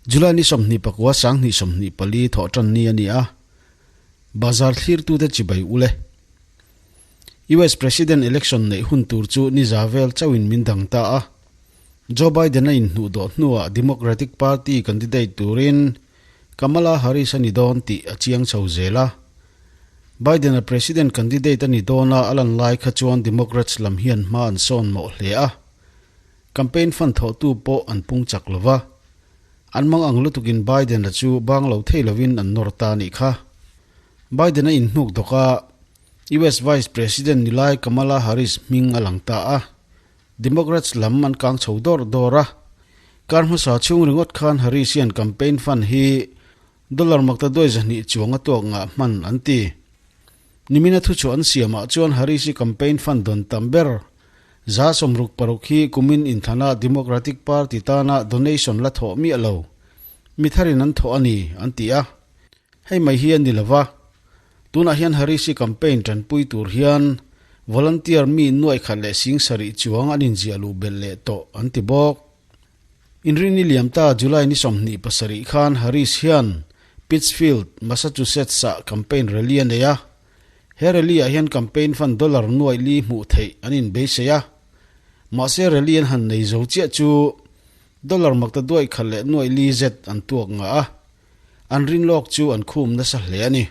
July ni 29 2024 thawhtan ni a ni a, bazar thlirtute chibai ule. US President election neih hun tur chu ni za vel chauhin min dang ta a. Joe Biden a inhnuh dawh hnuah Democratic Party candidate turin Kamala Harris a ni dawn tih a chiang chho zel a. Biden-a President candidate a ni dawn a a lan lai kha chuan Democrats lam hian hma an sawn mawh hle a. Campaign fund thawhtu pawh an pung chak lo va. An mang ang lutukin Biden-a chu bang lo thei lovin an nawr ta a nih kha. Biden-a inhnuk dawk a, US Vice President ni lai Kamala Harris hming a lang ta a. Democrats lam an kang chho dawr dawr a. Kar hmasa chhung ringawt khan Harris hian campaign fund hi dollar makta duai zahnih chuang a tuak ngah hman an ti. Nimina thuchhuah an siamah chuan Harris-i campaign fund dawn tam ber 60% hi kumin inthlana Democratic Party tana donation la thawh miah lo mi tharin an thawh a ni an ti a. Hei mai hi a ni lova, tunah hian Harris-i campaign tanpui tur hian volunteer mi nuaikhat leh 7000 chuang an inziah luh belh leh tawh an ti bawk. Inrinni liam ta July ni 27 khan Harris hian Pittsfield, Massachusetts-ah campaign rally a nei a. He rally-ah hian campaign fund dollar nuaih li hmuh theih an inbeisei a. Mahse rally an han nei zo chiah chu dollar makta duaih khat leh nuaih li zet an tuak ngah a. An rin lawk chu an khum nasa hle a ni.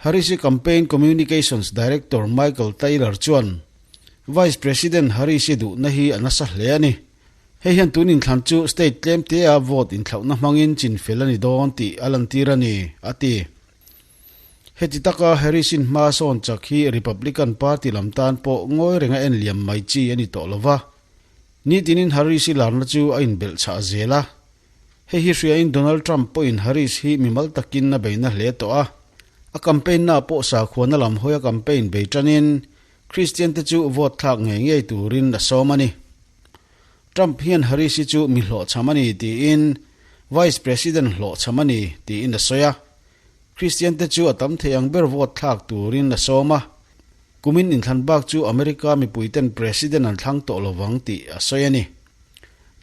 Harris-i campaign communications director Michael Taylor chuan Vice President Harris-i duhna hi a nasa hle a ni. Hei hian tun inthlan chu state tlem tea vote inthlauhna hmangin chinfel a ni dawn tih a lantir a ni, a ti. Heti taka Harris-in hma sawn chak hi Republican Party lam tan pawh ngawi renga en liam mai chi a ni tawh lo va. Nitinin Harris-i larna chu a inbelh chhah zel a. Hei hi hriain Donald Trump pawhin Harris hi mimal takin a beina hle tawh a. A campaign-na pawh sakhuana lam hawia campaign bei tanin Christian te chu vote thlak ngei ngei turin a sawm a ni. Trump hian Harris hi chu mi hlawhchham a ni tiin Vice President hlawhchham a ni tiin a sawi a. Christian te chu a tam thei ang ber vote thlak turin a sawm a. Kumin inthlan bak chu America mipuiten President an thlang tawh lovang tih a sawi a ni.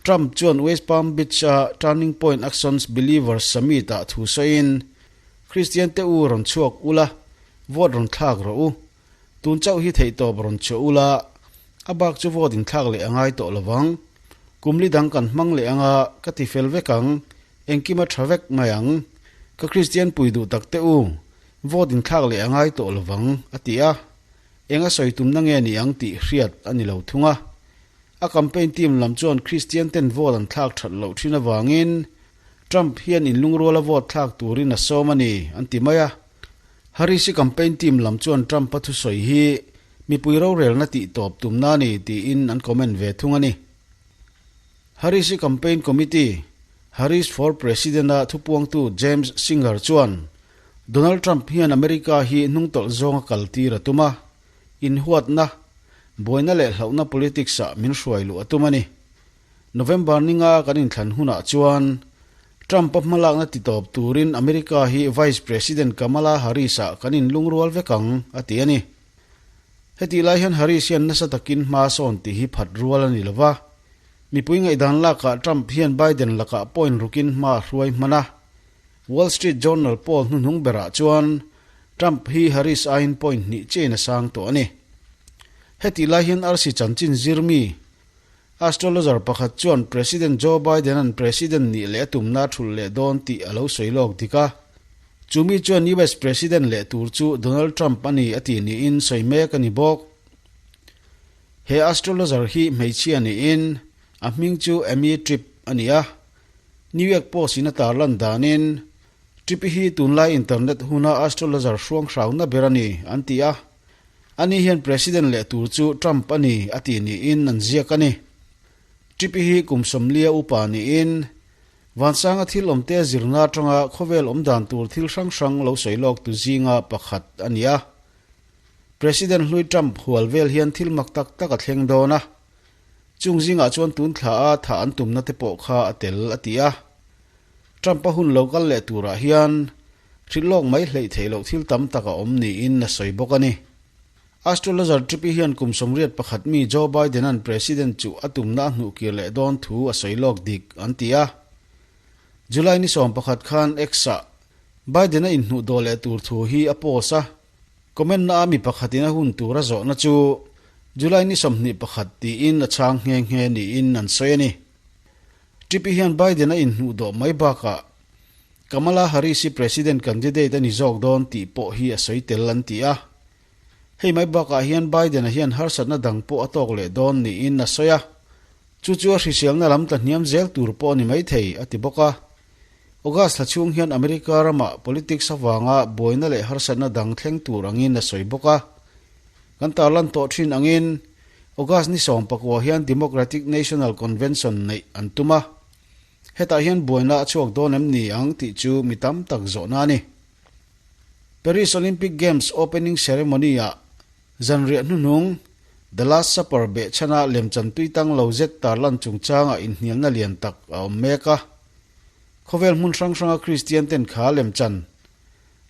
Trump chuan West Palm Beach-a Turning Point Actions Believers Summit-ah thu sawiin, Kristian te u rawn chhuak ula, vote rawn thlak rawh u. Tun chauh hi theihtawp rawn chhuah ula, a bak chu vote inthlak leh a ngai tawh lovang. Kum li dang kan hmang leh anga ka ti fel vek ang, engkim a tha vek mai ang. Ka Kristian pui duh tak te u, vote inthlak leh a ngai tawh lovang, a ti a. Eng a sawi tumna nge ni ang tih hriat a ni lo thung a. A campaign team lam chuan Christian ten vote an thlak that loh thin avangin Trump hian inlungruala vote thlak turin a sawm a ni, an ti mai a. Harris-i campaign team lam chuan Trump-a thusawi hi mipui rorelna tih tawp tumna a ni tiin an comment ve thung a ni. Harris-i campaign committee, Harris for President-a thupuangtu James Singer chuan Donald Trump hian America hi hnungtawlh zawnga kaltir a tum a, Inhuatna, buaina leh hlauhna politics ah min hruai luh a tum a ni. November ninga kan inthlan hunah chuan Trump-a hmalakna titawp turin America hi Vice President Kamala Harris ah kan inlungrual vek ang, a ti a ni. Hetih lai hian Harris hian nasa takin hma sawn tih hi phat rual a ni lo va. Mipui ngaihdan lakah Trump hian Biden lakah point rukin hma a hruai hman a. Wall Street Journal poll hnuhnung berah chuan Trump hi Harris aiin point hnih chiahin a sang tawh a ni. Hetih lai hian arsi chanchin zirmi, astrologer pakhat chuan President Joe Biden-a'n President nih leh a tumna a thulh leh dawn tih a lo sawi lawk dik a. Chu mi chuan US President leh tur chu Donald Trump a ni a ti niin sawi mek a ni bawk. He astrologer hi hmeichhia niin a hming chu Amy Tripp a ni a. New York Post-in a tarlan danin Tripp hi tunlai internet huna astrologer hruang hrauna ber a ni, an ti a. Ani hian President leh tur chu Trump a ni, a ti niin an ziak a ni. Tripp hi kum 40 upa niin Vansanga thil awmte zirna atanga khawvel awmdan tur thil hrang hrang lo sawi lawk tu zinga pakhat a ni a. President hlui Trump hual vel hian thil mak tak tak a thleng dawn a. Chung zingah chuan tun thla a thah an tumna te pawh kha a tel, a ti a. Trump-a hun lo kal leh turah hian hrilh lawk mai hleih theih loh thil tam tak a awm niin a sawi bawk a ni. Astrologer Tripp-i hian kum 81 mi Joe Biden-a'n President chu a tumna a hnuhkir leh dawn thu a sawi lawk dik an ti a. July ni 11 khan X-ah Biden-a inhnuh dawh leh tur thu hi a post a. Comment na a mi pakhatin a hun tur a zawhna chu July ni 21 tiin a chhang nghe nghe niin an sawi a ni. Trump-i hian Biden-a inhnuh dawh mai bakah Kamala Harris-i president candidate a ni zawk dawn tih pawh hi a sawi tel an ti a. Hei mai bakah hian Biden-a hian harsatna dang pawh a tawk leh dawn niin a sawi a. Chu chu a hriselna lam tla hniam zel tur pawh a ni maithei, a ti bawk a. August thla chhung hian America ramah politics avanga buaina leh harsatna dang thleng tur angin a sawi bawk a. Kan tarlan tawh thin angin August ni 19 hian Democratic National Convention neih an tum a. Hetah hian buaina a chhuak dawn em ni ang tih chu mi tam tak zawhna a ni. Paris Olympic Games opening ceremony-ah zanriah hnuhnung The Last Supper behchhana lemchan tuitang lo zet tarlan chungchangah inhnialna lian tak a awm mek a. Khawvel hmun hrang hranga Kristian ten kha lemchan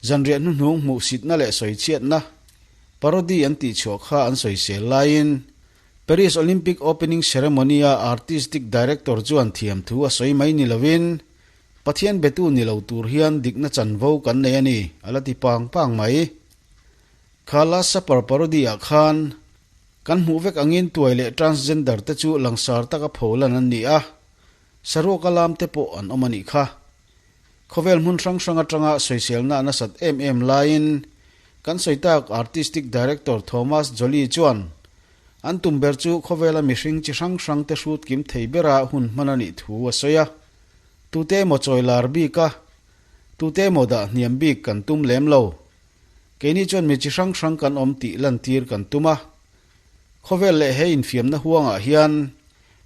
zanriah hnuhnung hmuhsitna leh sawichhiatna parody an tihchhuah kha an sawisel laiin Paris Olympic opening ceremony-a artistic director chuan thiamthu a sawi mai ni lovin Pathian betu ni lo tur hian dikna chanvo kan nei a ni, a la ti pang pang mai. Kha Last Supper parody-ah khan kan hmuh vek angin tuai leh transgender te chu langsar taka pholan an ni a, saruaka lam te pawh an awm a nih kha. Khawvel hmun hrang hrang atanga sawiselna a nasat em em laiin kan sawi tak artistic director Thomas Jolly chuan an tum ber chu khawvela mihring chi hrang hrang te hrut kim thei bera hun hman a nih thu a sawi a. Tute emaw chawi lar bik a, tute emaw dah hniam bik kan tum lem lo. Keini chuan mi chi hrang hrang kan awm tih lantir kan tum a. Khawvel leh he infiamna huangah hian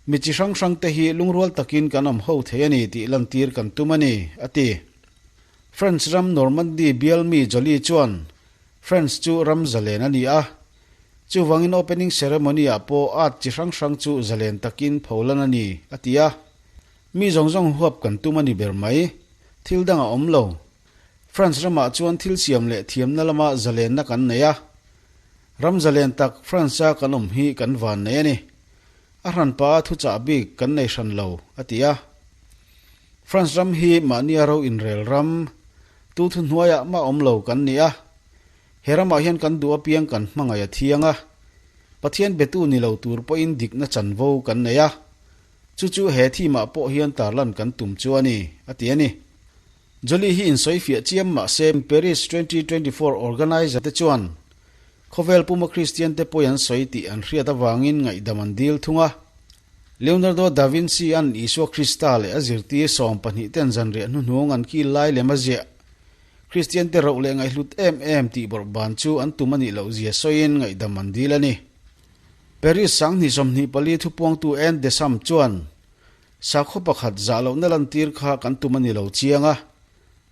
mi chi hrang hrang te hi lungrual takin kan awm ho thei a ni tih lantir kan tum a ni, a ti. France ram Normandy bial mi Jolie chuan France chu ram zalen a ni a, chuvangin opening ceremony-ah pawh art chi hrang hrang chu zalen takin pholan a ni, a ti a. Mi zawng zawng huap kan tum a ni ber mai. Thil dang a awm lo. France ramah chuan thil siam leh thiamna lama zalenna kan nei a. Ram zalen tak France-a kan awm hi kan van nei a ni. A hranpa a thuchah bik kan nei hran lo, a ti a. France ram hi mahnia ro inrel ram, tu thuhnuaiah mah awm lo kan ni a. He ramah hian kan duh apiang kan hmangaih a thiang a. Pathian betu ni lo tur pawhin dikna chanvo kan nei a. Chu chu he theme-ah pawh hian tarlan kan tum chu a ni, a ti a ni. Jolie hi insawifiah chiam mah se Paris 2024 organizer te chuan khawvel puma Kristian te pawi an sawi tih an hriat avangin ngaihdam an dil thung a. Leonardo da Vinci-a'n Isua Krista leh a zirtir 12 ten zanriah hnuhnung an kil lai lem a ziah. Kristian te roh leh ngaihhlut em em tih bawrh ban chu an tum a nih loh zia sawiin ngaihdam an dil a ni. Paris 2024 thupuangtu Anne Deschamps chuan, Sakhaw pakhat zah lohna lantir kha kan tum a ni lo chiang a.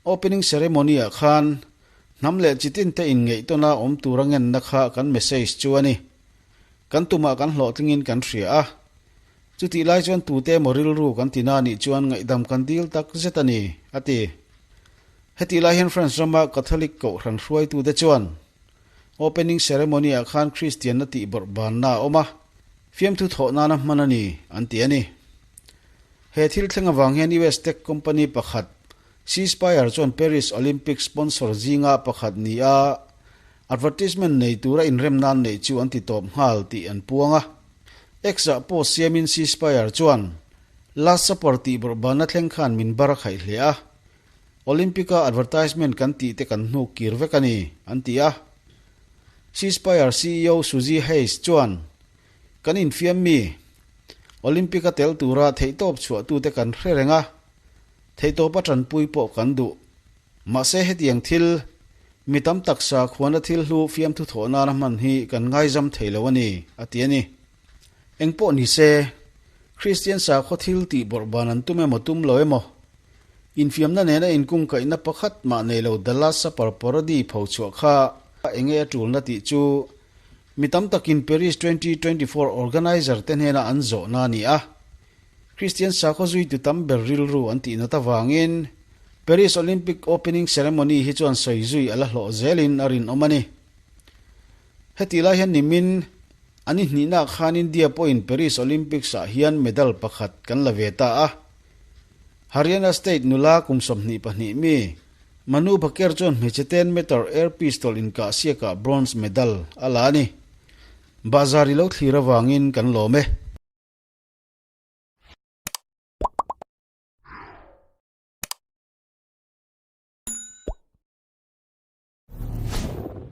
Opening ceremony-ah khan hnam leh chitin te inngeih tawna awm tura ngenna kha kan message chu a ni. Kan tumah kan hlawhtlingin kan hria a. Chutih lai chuan tute emaw rilru kan ti na nih chuan ngaihdam kan dil tak zet a ni, a ti. Hetih lai hian France rama Catholic kohhran hruaitute chuan Opening ceremony-ah khan Kristianna tih bawrh banna a awm a, fiamthu thawh nana hman a ni, an ti a ni. He thil thleng avang hian US tech company pakhat, C Spire chuan Paris Olympics sponsor zinga pakhat ni a advertisement nei tura inrem nan neih chu an ti tawp nghal tih an puang a. X-ah post siamin C Spire chuan, Last Supper tih bawrh banna thleng khan min bar a khaih hle a, Olympic-a advertisement kan tih te kan hnuk kir vek a ni, an ti a. C-Spire CEO Suzy Hayes chuan, Kan infiam mi, Olympic-a tel tura theihtawp chhuahtute kan hre reng a, theihtawpa tanpui pawh kan duh. Mahse hetiang thil, mi tam taksa khuana thil hlu fiamthu thawh nana hman hi kan ngaizam thei lo a ni, a ti a ni. Engpawh ni se, Kristian sakhaw thil tih bawrh ban an tum emaw tum lo emaw, infiamna nena inkungkaihna pakhat mah nei lo The Last Supper parody pho chhuah kha enge a tulna tih chu mi tam takin Paris 2024 organizer te hnena an zawhna a ni a. Kristian sakhaw zuitu tam ber rilru an tih nat avangin Paris Olympic opening ceremony hi chuan sawi zui a la hlawh zelin a rinawm a ni. Hetih lai hian nimin An inhnihnaah khan India pawhin Paris Olympics-ah hian medal pakhat kan la ve ta a. Haryana State nula kum 22 mi Manu Bhaker chuan hmeichhe 10 meter air pistol inkah siakah bronze medal a la a ni. Bahzar i lo thlir avangin kan lawm e.